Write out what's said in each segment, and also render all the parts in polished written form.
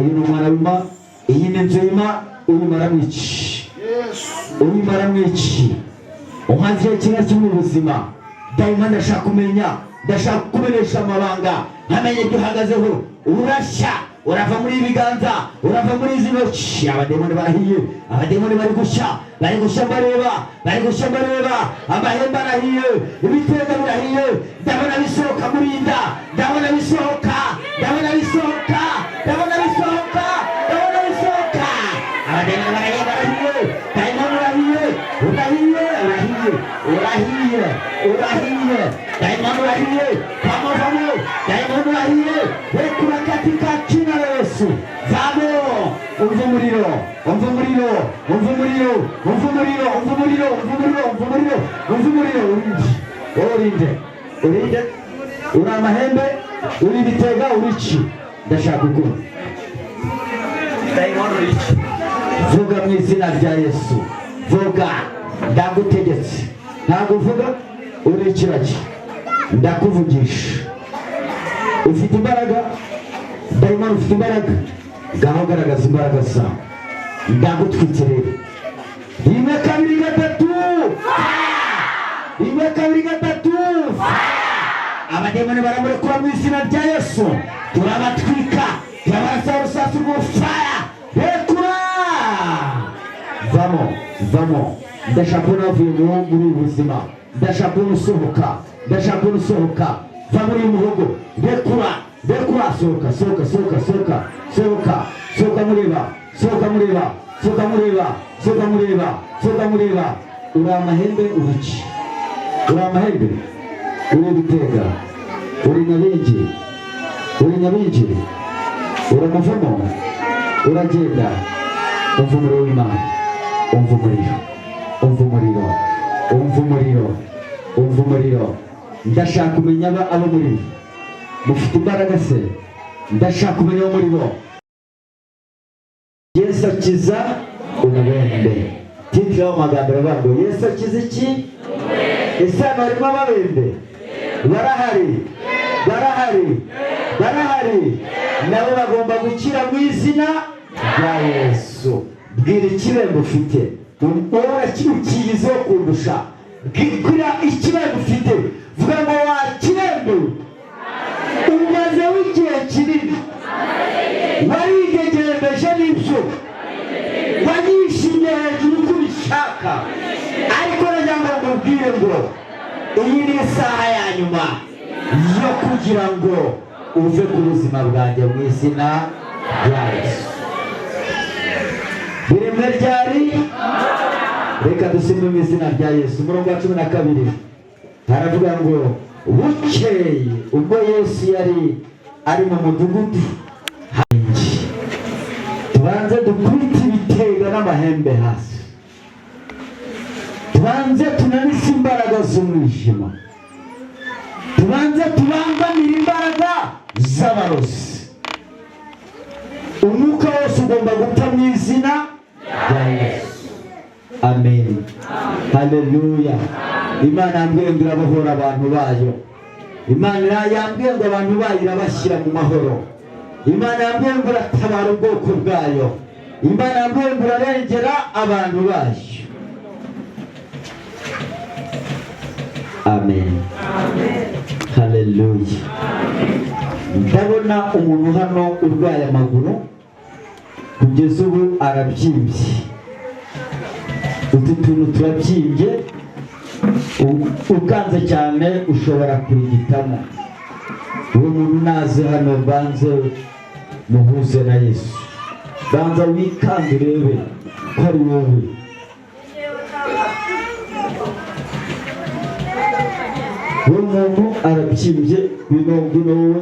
Uyu ni umwana w'Imana, iyi ni inzu y'Imana. Uyu iki? Uyu iki? Umaze igihe kinini mu buzima, dayimoni, ndashaka kumenya, ndashaka kukumenyesha amabanga, nkamenya ibyo uhagazeho. Urashya, urava muri ibi biganza, urava muri izi ntoki. Abademoni barahiye, abademoni bari gushya, bari gushya mbareba, bari gushya mbareba. Amahembe arahiye, ibitega birahiye. Ndabona bisohoka muri iyi nda, ndabona bisohoka, ndabona bisohoka, ndabona bisohoka, ndabona bisohoka. Abademoni barahiye, barahiye. Dayimoni urahiye, urahiye, urahiye, urahiye, urahiye. Dayimoni urahiye, vamo, vamo. Dayimoni urahiye, rekura katika jina la Yesu. Vamo, umva umuriro, umva umuriro, umva umuriro, umva umuriro, umva umuriro, umva umuriro, umva umuriro, umva umuriro. Urinde, wowe urinde, urinde. Uri amahembe, uri ibitega, uri iki? Ndashaka ukuri. Dayimoni uri iki? Vuga mu izina rya Yesu, vuga, ndagutegetse. Ntabwo uvuga, uri ikiragi, ndakuvugisha. Ufite imbaraga, dayimoni, ufite imbaraga? Ngaho garagaza imbaraga zawe. Ndagutwitse rero. Rimwe, kabiri, gatatu, rimwe, kabiri, gatatu. Abademoni baramurekura mu izina rya Yesu. Turabatwika, turabarasa urusasu rw'ufaya. Rekura, vamo, vamo. Ndashaka kubona wavuye muri ubu buzima, ndashaka kubona usohoka, ndashaka kubona usohoka. Va muri uyu muhogo, rekura, rekura, sohoka, sohoka, sohoka, sohoka, sohoka, sohoka mureba, sohoka mureba, sohoka mureba, sohoka mureba, sohoka mureba. Uri amahembe, uri iki? Uri amahembe, uri ibitega, uri nyabingi, uri nyabingi, uri umuvumo, uragenda. Umva umuriro w'Imana, umva umuriro, umva umuriro, umva umuriro, umva umuriro. Ndashaka kumenya abo muri bo mufite imbaraga se? Ndashaka kumenya abo muri bo. Yesu akiza umubembe. Titre y'ayo magambo iravuga ngo "Yesu akiza iki?" Ese hano harimo ababembe? Barahari, barahari, barahari. Nabo bagomba gukira mu izina rya Yesu. Bwira ikibembe ufite, wowe ukiyizeho kundusha. Bwira ikibembe ufite, vuga ngo: "Wa kibembe, umazeho igihe kinini, warigegembeje n'ibyo wanyishimye hejuru uko ubishaka, ariko nagira ngo nkubwire ngo iyi ni isaha ya nyuma yo kugira ngo uve ku buzima bwanjye mu izina rya Yesu." Biremwe ryari? Reka dusome mu izina rya Yesu. Umurongo wa 12 haravuga ngo: "Bukeye ubwo Yesu yari ari mu mudugudu." Tubanze dukubite ibitega n'amahembe hasi, tubanze tunanise imbaraga z'umwijima, tubanze tubangamire imbaraga z'abarozi. Umwuka wose ugomba gupfa mu izina rya Yesu. Amen, haleluya. Imana yambwiye ngo irabohora abantu bayo. Imana yambwiye ngo abantu bayo irabashyira mu mahoro. Imana yambwiye ngo iratabara ubwoko bwayo. Imana yambwiye ngo irarengera abantu bayo. Amen, haleluya. Ndabona umuntu hano urwaye amaguru, kugeza ubu arabyimbye, utu tuntu turabyimbye, ukanze cyane ushobora kurigitamo. Uwo muntu naze hano, banze muhuze na Yesu. Banza wikande urebe ko ari wowe. Uwo muntu arabyimbye. Ngwino, ngwino wowe.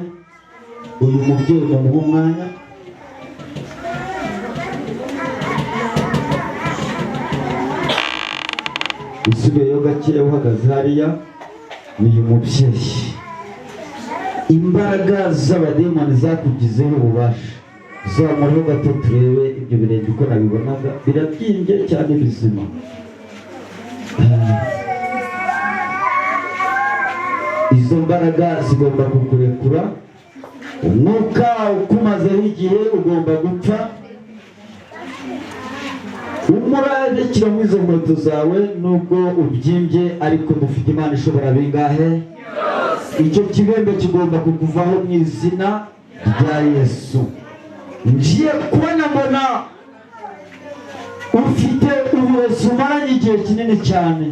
Uyu mubyeyi mumuha umwanya. Usubiyeyo gake, uhagaze hariya ni uyu mubyeyi. Imbaraga z'abademoni zakugizeho ububasha. Zamuraho gato turebe ibyo birenge uko nabibonaga, birabyimbye cyane bizima. Izo mbaraga zigomba kukurekura. Umwuka ukumazeho igihe ugomba gupfa. Umurandikira muri izo nkweto zawe, nubwo ubyimbye, ariko dufite Imana ishobora bingahe? Icyo kibembe kigomba kukuvaho mu izina rya Yesu. Ngiye kubona mbona ufite uburozi umaranye igihe kinini cyane,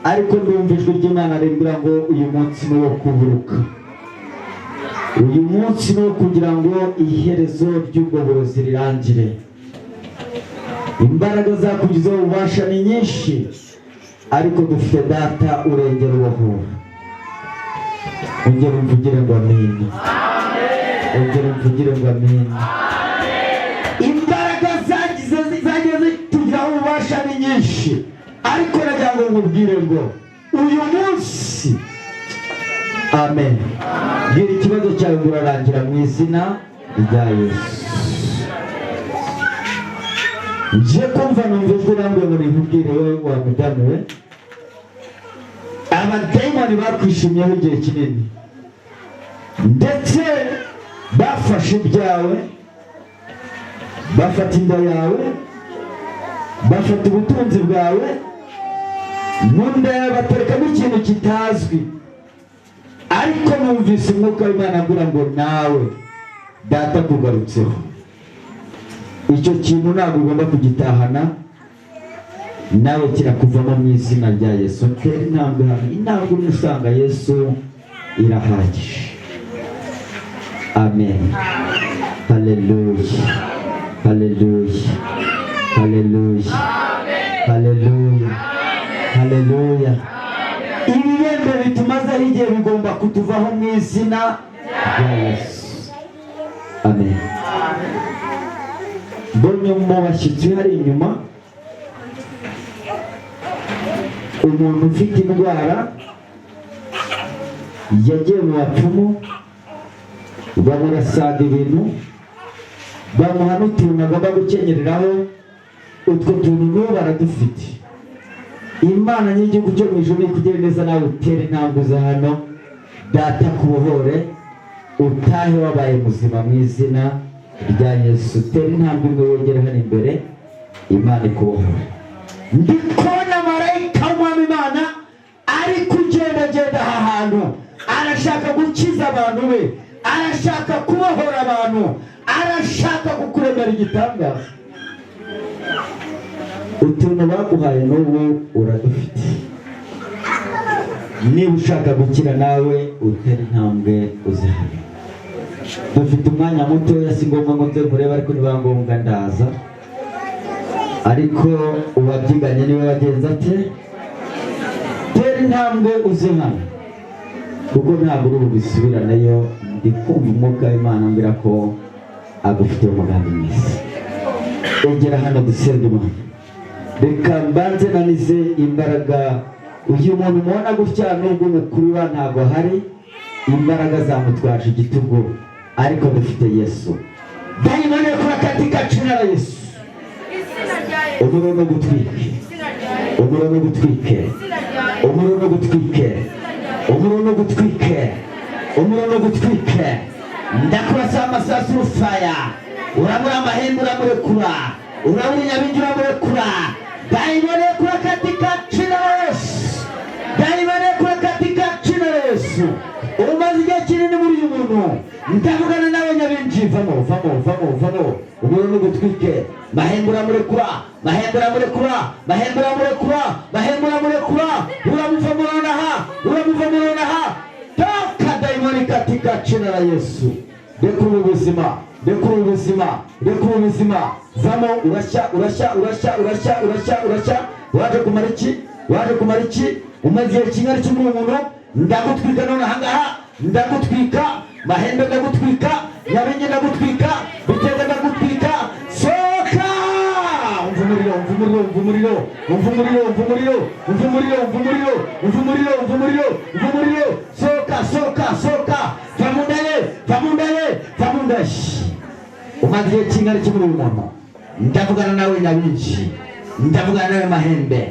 ariko ndumva ijwi ry'Imana rimbwira ngo uyu munsi ni uwo kuburuka, uyu munsi ni uwo kugira ngo iherezo ry'ubwo burozi rirangire. Imbaraga zakugizeho ububasha ni nyinshi, ariko dufite Data urengera ubohora. Ongera umvugire ngo amina. Ongera umvugire ngo amina. Imbaraga zagize zagiye zitugiraho ububasha ni nyinshi, ariko nagira ngo nkubwire ngo uyu munsi, amen, bwira ikibazo cyawe ngo urarangira mu izina rya Yesu. Ngiye kumva numva ijwi rambwiye ngo ninkubwire wowe wa mudamu we, abadayimoni bakwishimyeho igihe kinini, ndetse bafashe ibyawe, bafata inda yawe, bafata ubutunzi bwawe, mu nda yawe baterekamo ikintu kitazwi. Ariko numvise umwuka w'Imana avuga ngo nawe Data kugarutseho, icyo kintu ntabwo ugomba kugitahana nawe, kirakuvamo mu izina rya Yesu. Tera intambwe hano, intambwe imwe usanga Yesu irahagije. Amen. Haleluya, haleluya, haleluya, haleluya, haleluya. Ibibembe bitumazeho igihe bigomba kutuvaho mu izina rya Yesu. Amen. Mbonye mu bashyitsi hari inyuma umuntu ufite indwara, yagiye mu bapfumu bamurasaga ibintu, bamuha n'utuntu agomba gukenyereraho. Utwo tuntu n'ubu baradufite. Imana y'igihugu cyo mu ijuru ikugire neza, nawe utere intambwe uza hano, Data kubohore, utahe wabaye muzima mu izina rya Yesu. Tera intambwe imwe wegere hano imbere, Imana ikubohore. Ndi kubona marayika w'Umwami Imana ari kugendagenda aha hantu, arashaka gukiza abantu be, arashaka kubohora abantu, arashaka kukuremera igitangaza. Utuntu baguhaye n'ubu uradufite. Niba ushaka gukira nawe utera intambwe uze hano. Dufite umwanya mutoya, si ngombwa ngo nze nkurebe, ariko niba ngombwa ndaza. Ariko uwabyiganye niwe wagenza ate? Tera intambwe uze hano, kuko ntabwo uri bubisubiraneyo. Ndi kumva umwuka w'Imana ambwira ko agufitiye umugambi mwiza. Egera hano dusenga Imana. Reka mbanze nanize imbaraga. Uyu muntu mubona gutya, nubwo umukurura ntabwo ahari, imbaraga zamutwaje igitugu, ariko dufite Yesu. Dayimoni kura katika jina la Yesu. Izina rya Yesu. Umuriro no gutwike. Izina rya Yesu. Umuriro no gutwike. Izina rya Yesu. Umuriro no gutwike. Umuriro no gutwike. Umuriro no gutwike. Ndakurasa amasasu urufaya, urabura amahembe uramurekura, urabura inyabingi uramurekura. Dayimoni kura katika jina la Yesu. Dayimoni kura katika jina la Yesu. Umaze igihe kinini muri uyu muntu, ndavugana nawe nyabingi, vamo, vamo, vamo, vamo. Umuriro no gutwike. Mahembe uramurekura, mahembe uramurekura, mahembe uramurekura, mahembe uramurekura, uramuva nonaha, uramuva nonaha. Toka dayimoni katika jina la Yesu. Rekura ubuzima, rekura ubuzima, rekura ubuzima. Vamo, urashya, urashya, urashya, urashya, urashya, urashya. Waje kumara iki? Waje kumara iki? Umaze igihe kingana iki muri uyu muntu? Ndagutwika none ahangaha, ndagutwika. Mahembe ndagutwika, nyabingi ndagutwika, biteze ndagutwika. Soka! Umva umuriro, umva umuriro, umva umuriro, umva umuriro, umva umuriro, umva umuriro, umva umuriro, umva umuriro, umva umuriro, umva umuriro. Soka, soka, soka! Va mu nda ye, va mu nda ye, va mu nda ye. Umaze igihe kingana iki muri uyu muntu? Ndavugana nawe nyabingi, ndavugana nawe mahembe.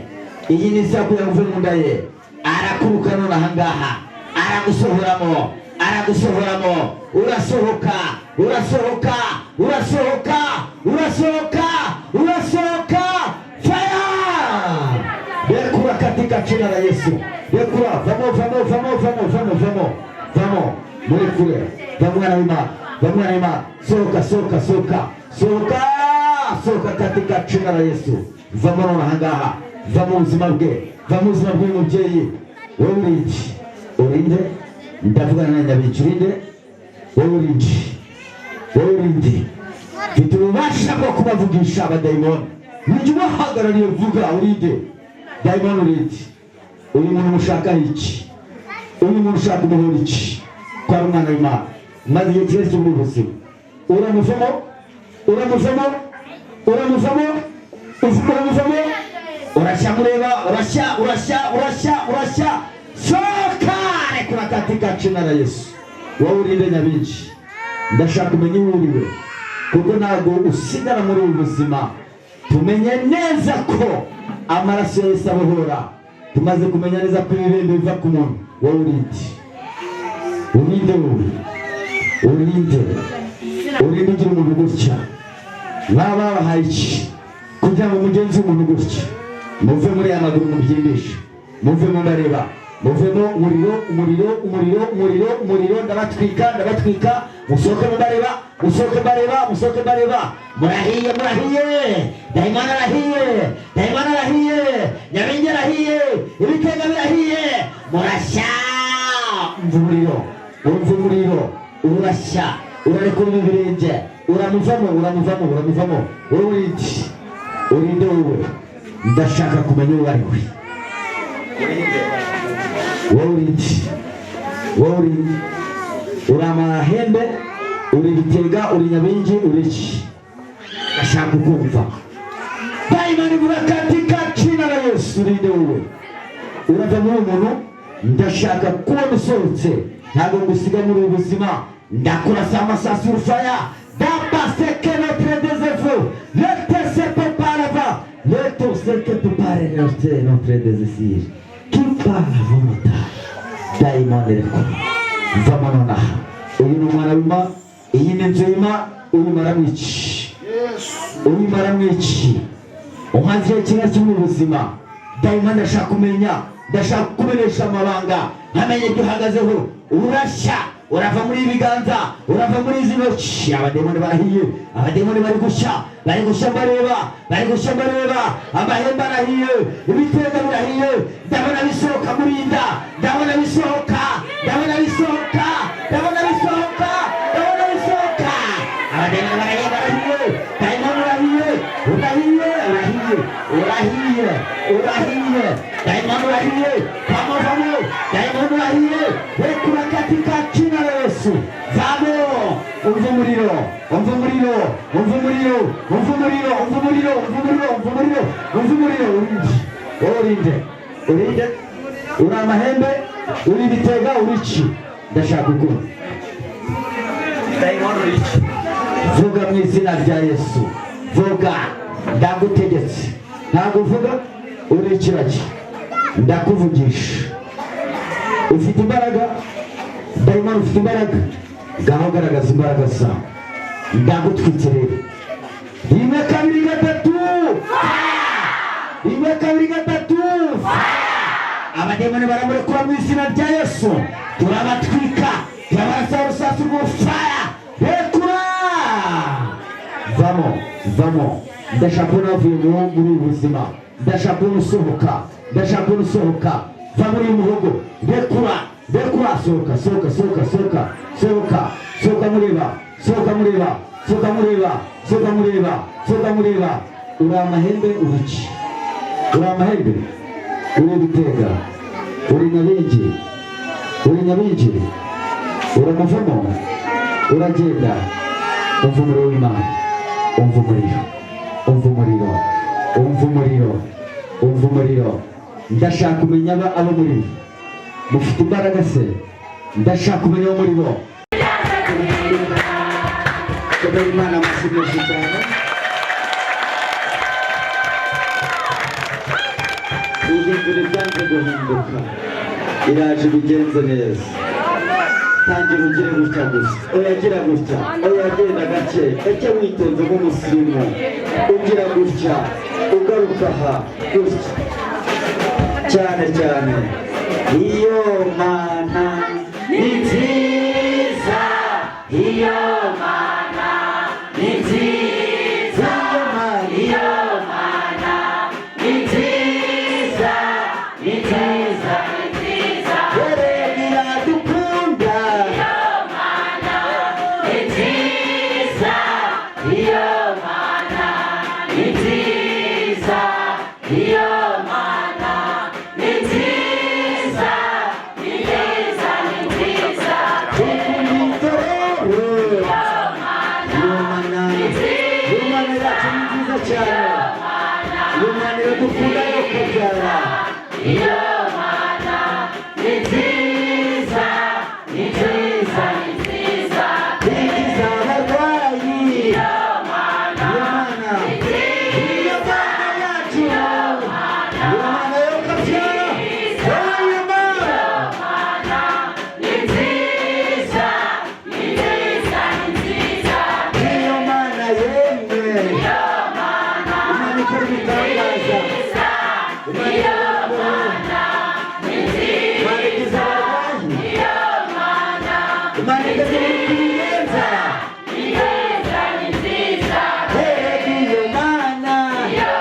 Iyi ni isaha kugira ngo uve mu nda ye. Arakuruka none ahangaha, aragusohoramo, Aragusohoramo, urasohoka, urasohoka, urasohoka, urasohoka, urasohoka. Fire! Rekura katika jina la Yesu. Rekura, vamo, vamo, vamo, vamo, vamo, vamo, vamo. Murekure. Va mwana w'Imana, va mwana w'Imana. Sohoka, sohoka, sohoka, sohoka, sohoka katika jina la Yesu. Vamo none ahangaha, va mu buzima bwe, va mu buzima bw'uyu mubyeyi. Wowe uri iki? Urinde? Ndavugana na Nyabicu. Urinde? Wowe uri iki? Wowe uri ndi? Mfite ububasha bwo kubavugisha abadayimoni, nijye ubahagarariye. Vuga, urinde? Dayimoni, urinde? Uyu muntu mushakaho iki? Uyu muntu ushaka umuhora iki, ko ari umwana w'Imana, maze igihe kirekire muri ubu buzima? Uramuvamo, uramuvamo, uramuvamo, uramuvamo. Urashya, mureba, urashya, urashya, urashya, urashya. Sohoka, rekura katika jina la Yesu. Wowe urinde, Nyabingi? Ndashaka kumenya uwo uriwe, kuko ntabwo usigara muri ubu buzima. Tumenye neza ko amaraso ya Yesu abohora. Tumaze kumenya neza ko ibibembe biva ku muntu. Wowe urinde? Urinde? Wowe urinde? Urinde ugira umuntu gutya? Baba babahaye iki kugira ngo mugenzi w'umuntu gutya? Muve muri aya maguru, mubyimbishe, muvemo, ndareba, muvemo. Umuriro, umuriro, umuriro, umuriro, umuriro! Ndabatwika, ndabatwika! Musohoke mbareba, musohoke mbareba, musohoke mbareba. Murahiye, murahiye! Dayimani arahiye, dayimani arahiye, Nyabingi arahiye, ibitega birahiye. Murashya! Umva umuriro, umva umuriro! Urashya, urarekura ibi birenge, uramuvamo, uramuvamo, uramuvamo. Wowe urinde? Urinde wowe? Ndashaka kumenya uwo ari we. Wowe urinde? Wowe urinde? Uri amahembe, uri ibitega, uri Nyabingi, uri iki? Ndashaka kukumva. Dayimani, vuga katika jina la Yesu. Urinde wowe? Urava muri uyu muntu. Ndashaka kubona usohotse. Ntabwo ngusiga muri ubu buzima. Ndakurasa amasasu y'urufaya dapaseke notre desefu lete parava lete seke tupare notre notre desir qui parle volonté. Dayimoni, rekura, vamo nonaha. Uyu ni umwana w'Imana, iyi ni inzu y'Imana. Uyu iki? Uyu iki? Umaze igihe kingana kimwe mu buzima? Dayimoni, ndashaka kumenya, ndashaka kukumenyesha amabanga, nkamenya ibyo uhagazeho. Urashya, urava muri ibi biganza, urava muri izi ntoki. Abademoni barahiye, abademoni bari gushya, bari gushya mbareba, bari gushya mbareba. Amahembe arahiye, ibitega birahiye. Ndabona bisohoka muri iyi nda, ndabona bisohoka, ndabona bisohoka, ndabona bisohoka, ndabona bisohoka. Abademoni barahiye, barahiye. Dayimoni, urahiye, urahiye, urahiye, urahiye, urahiye. Dayimoni, urahiye. Vamo, vamo. Dayimoni, urahiye. Rekura katika jina la Yesu. Vamo! Umva umuriro, umva umuriro, umva umuriro, umva umuriro, umva umuriro, umva umuriro, umva umuriro, umva umuriro! Urinde? Wowe urinde? Urinde? Uri amahembe, uri ibitega, uri iki? Ndashaka kukumva. Dayimoni, uri iki? Vuga mu izina rya Yesu, vuga, ndagutegetse. Ntabwo uvuga. Uri ikiragi, ndakuvugisha. Ufite imbaraga, dayimoni? Ufite imbaraga? Ngaho garagaza imbaraga zawe. Ndagutwitse rero. Rimwe, kabiri, gatatu! Rimwe, kabiri, gatatu! Abademoni baramurekura mu izina rya Yesu. Turabatwika, turabarasa urusasu rw'ufaya. Rekura, vamo, vamo! Ndashaka kubona wavuye muri ubu buzima. Ndashaka kubona usohoka, ndashaka kubona usohoka. Va muri uyu muhogo. Rekura, rekura, sohoka, sohoka, sohoka, sohoka, sohoka, sohoka mureba, sohoka mureba, sohoka mureba, sohoka mureba, sohoka mureba. Uri amahembe, uri iki? Uri amahembe, uri ibitega, uri Nyabingi, uri Nyabingi. Uramuvamo, uragenda. Umva umuriro w'Imana, umva umuriro, umva umuriro, umva umuriro, umva umuriro! Ndashaka kumenya abo muri bo. Mufite imbaraga se? Ndashaka kumenya abo muri bo. Komera Imana amashyi menshi cyane. Ihindura ibyanze guhinduka, iraje ibigenze neza. Tangira ugire gutya gusa. Oya, gira gutya. Oya, genda gake gake, witonze nk'umusirimu, ugira gutya, ugaruka aha gutya cyane cyane. Iyo Mana ni nziza, iyo Mana ni nziza, iyo Mana ni nziza, ni nziza, ni nziza. Erega iradukunda. Iyo Mana ni nziza, iyo Mana ni nziza, iyo Mana ni nziza, ni nziza, ni nziza. Itorero, iyo Mana, iyo Mana yacu ni nziza cyane. Iyo Mana iradukunda yo kabyara. Iyo Mana ni nziza, ni nziza, ni nziza. Ikiza abarwayi. Iyo Mana, iyo Mana yacu, iyo Mana yo kabyara, iyo Mana Ni nziza, ni nziza, ni nziza. Iyo Mana yemwe, Imana ikora ibitangaza, Imana ikora, Imana ikiza abarwayi, Imana ikaza ibigenza. Ni nziza, ni nziza. Erega iyo Mana, iyo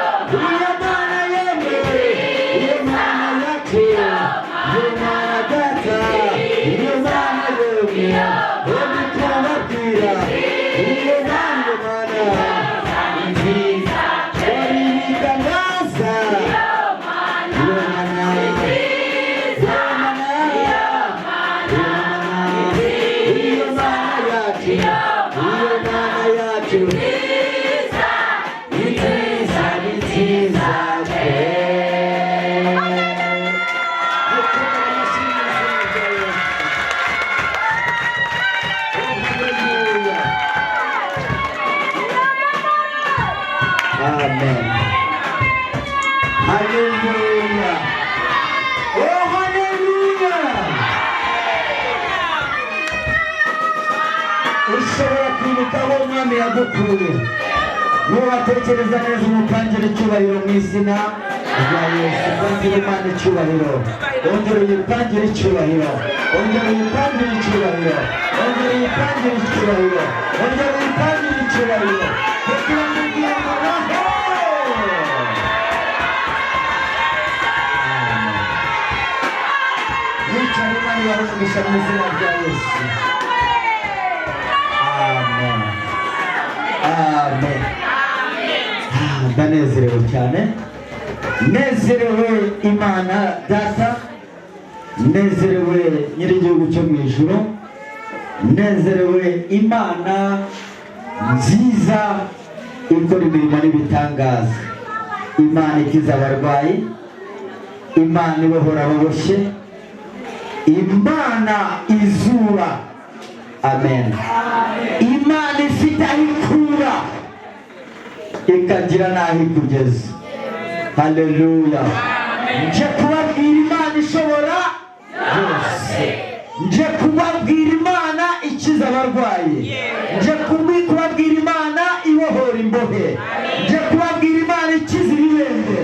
Mana yemwe, iyo Mana yacu, iyo Mana data, iyo Mana yemwe, yemwe turababwira iyo Mana, iyo Mana ni nziza, ikora ibitangaza. Iyo Mana, iyo Mana, iyo Mana, iyo Mana yacu, iyo Mana yacu ni nziza, ni nziza pe. Mukomere amashyi mu izina rya Yesu. Oh, hallelujah. Amen. Hallelujah. Oh, hallelujah. Ushobora kwibuka aho Umwami yagukuye. Nubatekereza neza, umupangire icyubahiro mu izina rya Yesu. Pangire Imana icyubahiro, ongera uyipangire icyubahiro, ongera uyipangire icyubahiro, ongera uyipangire icyubahiro, ongera uyipangire icyubahiro, kuko iramubwira ngo baho. Amen. Yicara. Imana ibahe umugisha mu izina rya Yesu. Amen, amen. Ah, ndanezerewe cyane, nezerewe Imana Data, nezerewe nyir'igihugu cyo mu ijuru, nezerewe Imana nziza ikora imirimo n'ibitangaza, Imana ikiza abarwayi, Imana ibohora ababoshye, Imana izura. Amen. Imana ifite aho ikura ikagira n'aho ikugeza. Haleluya! Nje kubabwira Imana ishobora byose, nje kubabwira Imana ikiza abarwayi, nje kubabwira Imana ibohora imbohe, nje kubabwira Imana ikiza ibibembe.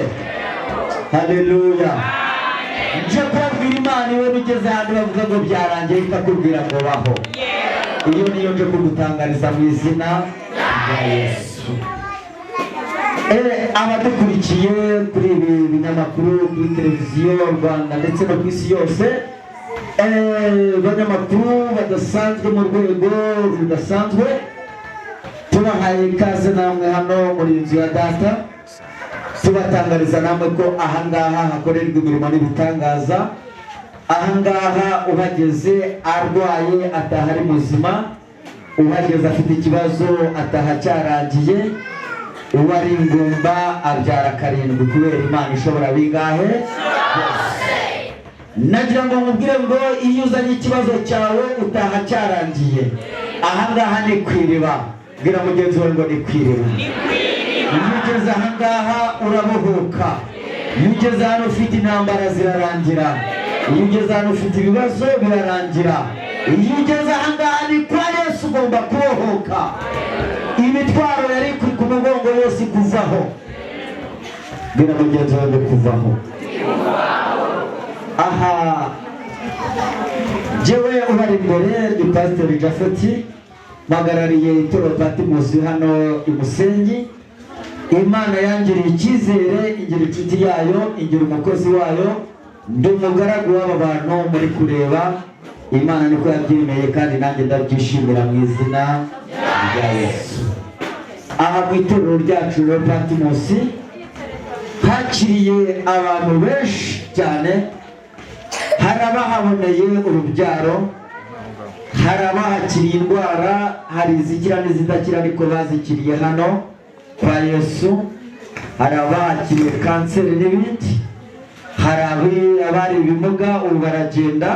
Haleluya! Nje kubabwira Imana ibona ugeze ahandi bavuga ngo byarangiye, ikakubwira ngo baho. Iyo niyo nje kugutangariza mu izina rya Yesu. Abadukurikiye kuri ibi binyamakuru, kuri Televiziyo Rwanda ndetse no ku isi yose, banyamakuru badasanzwe mu rwego rudasanzwe, tubahaye ikaze namwe hano muri iyi nzu ya Data, tubatangariza namwe ko ahangaha hakorerwa imirimo n'ibitangaza. Ahangaha uhageze arwaye ataha ari muzima, uhageze afite ikibazo ataha cyarangiye, uwo ari ingumba abyara karindwi kubera Imana ishobora bingahe. Nagira ngo nkubwire ngo iyo uzanye ikibazo cyawe utaha cyarangiye. Ahangaha ni ku iriba. Bwira mugenzi wawe ngo ni ku iriba. Iyo ugeze ahangaha urabohoka. Iyo ugeze hano ufite intambara zirarangira. Iyo ugeze hano ufite ibibazo birarangira. Iyo ugeze ahangaha ni kwa Yesu, ugomba kubohoka, imitwaro yari ku mugongo yose ikuvaho. Bwira mugenzi wawe kuvaho. Aha jewe ubari imbere ni Pasiteri Jafeti, mpagarariye itorero Patimosi hano i Musenyi. Imana yangiriye icyizere, ingira inshuti yayo, ingira umukozi wayo, ndi umugaragu w'aba bantu muri kureba. Imana niko yabyemeye kandi nanjye ndabyishimira mu izina rya Yesu. Aha mu itorero ryacu rero Patimosi hakiriye abantu benshi cyane. Hari abahaboneye urubyaro, hari abahakiriye indwara, hari izikira n'izidakira ariko bazikiriye hano kwa Yesu, hari abahakiriye kanseri n'ibindi, hari abari ibimuga ubu baragenda,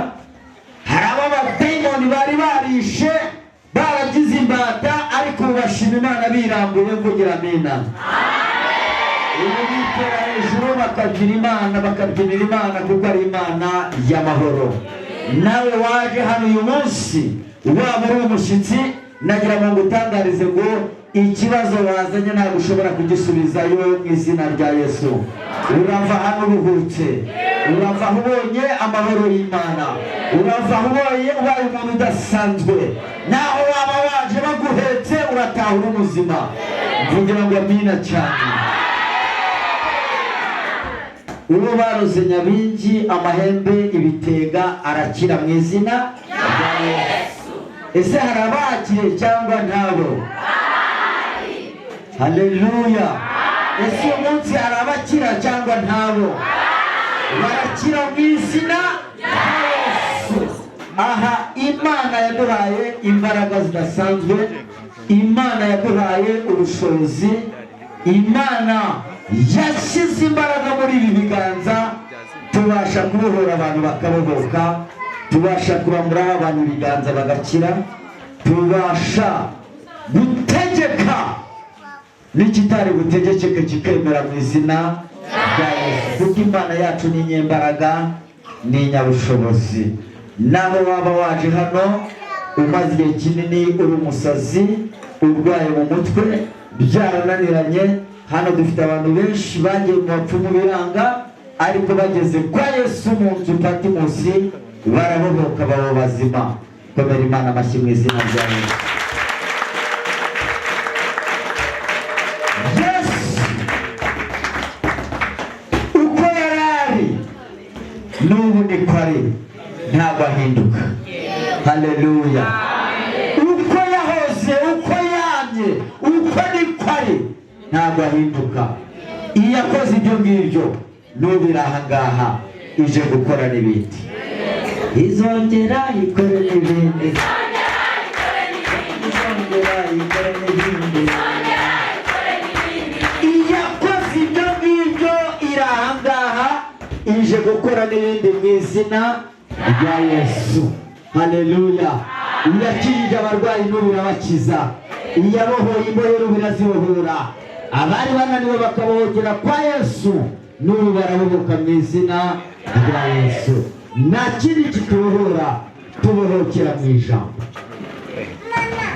hari ab'abadayimoni bari barishe baragize imbata ariko ubu bashima Imana birambuye. Kugira amina. Ubu bitera hejuru bakabyina Imana, bakabyinira Imana kuko ari Imana y'amahoro. Nawe waje hano uyu munsi, waba uri umushyitsi, nagira ngo ngutangarize ngo ikibazo wazanye ntabwo ushobora kugisubizayo mu izina rya Yesu. Urava hano uruhutse, urava aho ubonye amahoro y'Imana, urava aho ubonye ubaye umuntu udasanzwe. Naho waba waje baguhetse, urataha uri muzima. Mvugira ngo amina cyane. Uwo baroze nyabingi, amahembe, ibitega, arakira mu izina rya Yesu. Ese hari abakiriye cyangwa ntabo? Haleluya! Ese uyu munsi hari abakira cyangwa ntabo? Barakira mu izina rya Yesu. Aha Imana yaduhaye imbaraga zidasanzwe, Imana yaduhaye ubushobozi, Imana yashyize imbaraga muri ibi biganza, tubasha kubohora abantu bakabohoka, tubasha kuramburaho abantu ibiganza bagakira, tubasha gutegeka n'ikitari butegekeke kikemera mu izina rya Yesu, kuko Imana yacu ni inyembaraga, ni inyabushobozi. Naho waba waje hano umaze igihe kinini uri umusazi, urwaye mu mutwe, byarananiranye, hano dufite abantu benshi bagiye mu bapfumu biranga, ariko bageze kwa Yesu mu nzu Patimosi barabohoka, baba bazima. Komera Imana amashyi mu izina rya Yesu. Yesu uko yari ari n'ubu niko ari, ntabwo ahinduka. Haleluya! Uko yahoze, uko yamye, uko niko ari, ntabwo ahinduka. Iyo akoze ibyo ngibyo, n'ubu iri aha ngaha ije gukora n'ibindi, izongera ikore n'ibindi, izongera ikore n'ibindi. Iyo akoze ibyo ngibyo, iri aha ngaha ije gukora n'ibindi mu izina rya Yesu. Haleluya! Iyakijije abarwayi n'ubu irabakiza, iyabohoye imbohe n'ubu irazibohora, abari bananiwe bakabohokera kwa Yesu n'ubu barabohoka mu izina rya Yesu. Nta kindi kitubohora, tubohokera mu ijambo.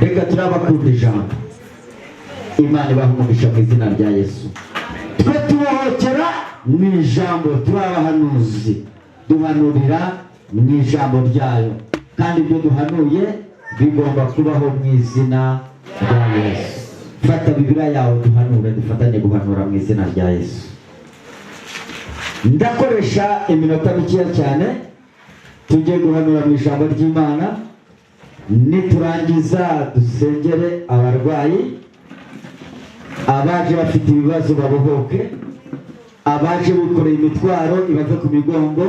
Reka turabakunda ijambo. Imana ibaha umugisha mu izina rya Yesu. Twe tubohokera mu ijambo, turi abahanuzi, duhanurira mu ijambo ryayo, kandi ibyo duhanuye bigomba kubaho mu izina rya Yesu. Fata Bibiliya yawe duhanure, dufatanye guhanura mu izina rya Yesu. Ndakoresha iminota mikeya cyane, tujye guhanura mu ijambo ry'Imana, niturangiza dusengere abarwayi, abaje bafite ibibazo babohoke, abaje bikoreye imitwaro ibave ku migongo,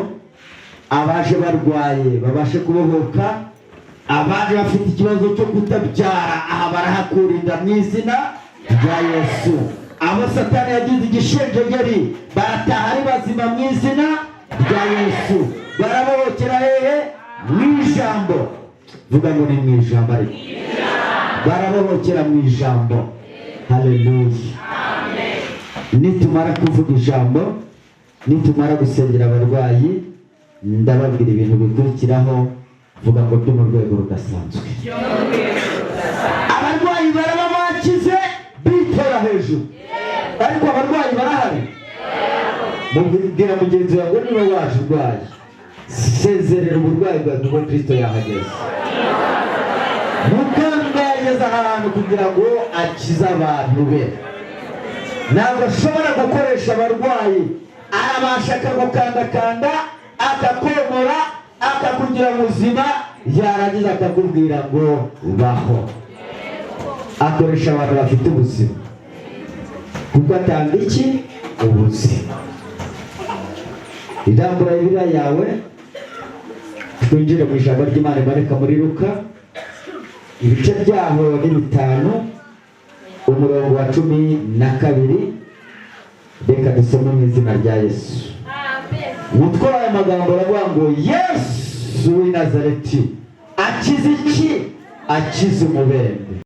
abaje barwaye babashe kubohoka, abaje bafite ikibazo cyo kutabyara aha barahakurinda mu izina rya Yesu, abo Satani yagize igishenjegeri barataha ari bazima mu izina rya Yesu. Barabohokera hehe? Mu ijambo. Vuga ngo ni mu ijambo, ariko barabohokera mu ijambo. Haleluya! Nitumara kuvuga ijambo, nitumara gusengera abarwayi, ndababwira ibintu bikurikiraho. Vuga ngo byo mu rwego rudasanzwe. Abarwayi baraba bakize bitera hejuru, ariko abarwayi barahari. Mubwira mugenzi wawe, niba waje urwaye, sezerera uburwayi bwawe kuko Kristo yahageze. Muganga yageze ahantu kugira ngo akize abantu be. Ntabwo ashobora gukoresha abarwayi. Arabasha akagukandakanda, akakomora, akakugira muzima, yarangiza akakubwira ngo baho. Akoresha abantu bafite ubuzima kuko atanga iki? Ubuzima. Irambura Bibiliya yawe, twinjire mu ijambo ry'Imana riboneka muri Luka, ibice byaho ni 5, umurongo wa 12. Reka dusome mu izina rya Yesu. Umutwe w'aya magambo uravuga ngo: "Yesu w'i Nazareti akize iki? Akize umubembe."